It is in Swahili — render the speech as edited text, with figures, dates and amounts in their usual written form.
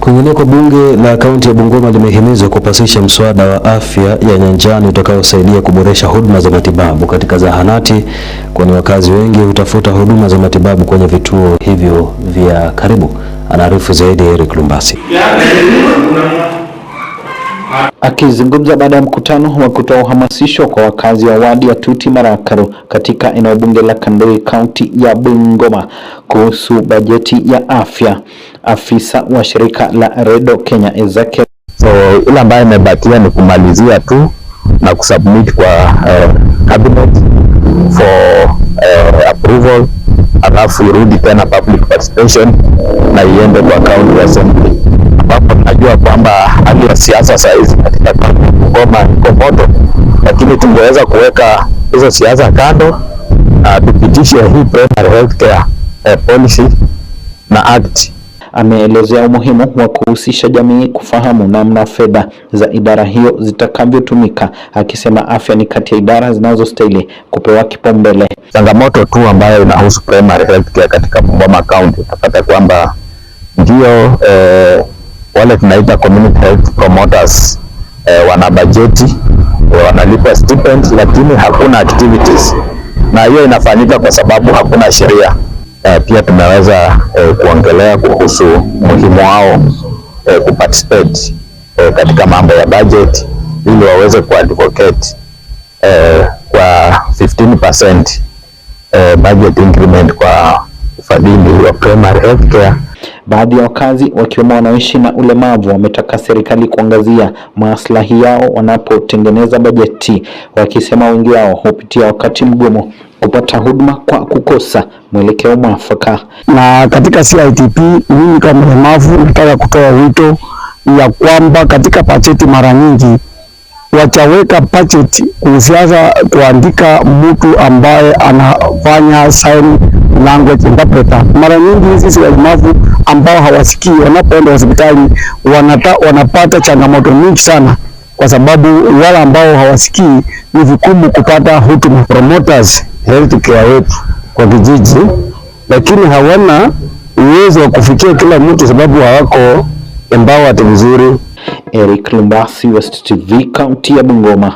Kwingineko, bunge la kaunti ya Bungoma limehimizwa kupasisha mswada wa afya ya nyanjani utakaosaidia kuboresha huduma za matibabu katika zahanati, kwani wakazi wengi hutafuta huduma za matibabu kwenye vituo hivyo vya karibu. Anaarifu zaidi Eric Lumbasi. Akizungumza baada ya mkutano wa kutoa uhamasisho kwa wakazi wa wadi ya Tuti Marakaru katika eneo bunge la Kanduyi, kaunti ya Bungoma kuhusu bajeti ya afya, afisa wa shirika la Redo Kenya Ezekiel So ile ambayo imebakia ni kumalizia tu na kusubmit kwa cabinet for approval, alafu irudi tena public participation na iende kwa county assembly, ambapo tunajua kwamba hali ya siasa saa hizi katika kaunti ya Bungoma iko moto, lakini tungeweza kuweka hizo siasa kando na tupitishe hii primary health care policy na act. Ameelezea umuhimu wa kuhusisha jamii kufahamu namna fedha za idara hiyo zitakavyotumika, akisema afya ni kati ya idara zinazostahili kupewa kipaumbele. Changamoto tu ambayo inahusu primary health care katika Bungoma County, utapata kwamba ndio wale tunaita community health promoters wana bajeti wanalipwa stipend, lakini hakuna activities, na hiyo inafanyika kwa sababu hakuna sheria. Pia tumeweza kuongelea kuhusu umuhimu wao kuparticipate katika mambo ya budget ili waweze kuadvocate kwa 15% budget increment kwa ufadhili wa primary health care. Baadhi ya wakazi, wakiwemo wanaoishi na ulemavu, wametaka serikali kuangazia maslahi yao wanapotengeneza bajeti, wakisema wengi wao hupitia wakati mgumu kupata huduma kwa kukosa mwelekeo mwafaka. Na katika CITP, mimi kama mlemavu nataka kutoa wito ya kwamba katika bajeti mara nyingi wachaweka bajeti kuhusiana kuandika mtu ambaye anafanya sign language interpreter. Mara nyingi sisi walemavu ambao hawasikii wanapoenda hospitali wanapata changamoto nyingi sana, kwa sababu wale ambao hawasikii ni vigumu kupata huduma. Promoters health care wetu kwa kijiji, lakini hawana uwezo wa kufikia kila mtu sababu hawako empowered vizuri. Eric Lumbasi, West TV, kaunti ya Bungoma.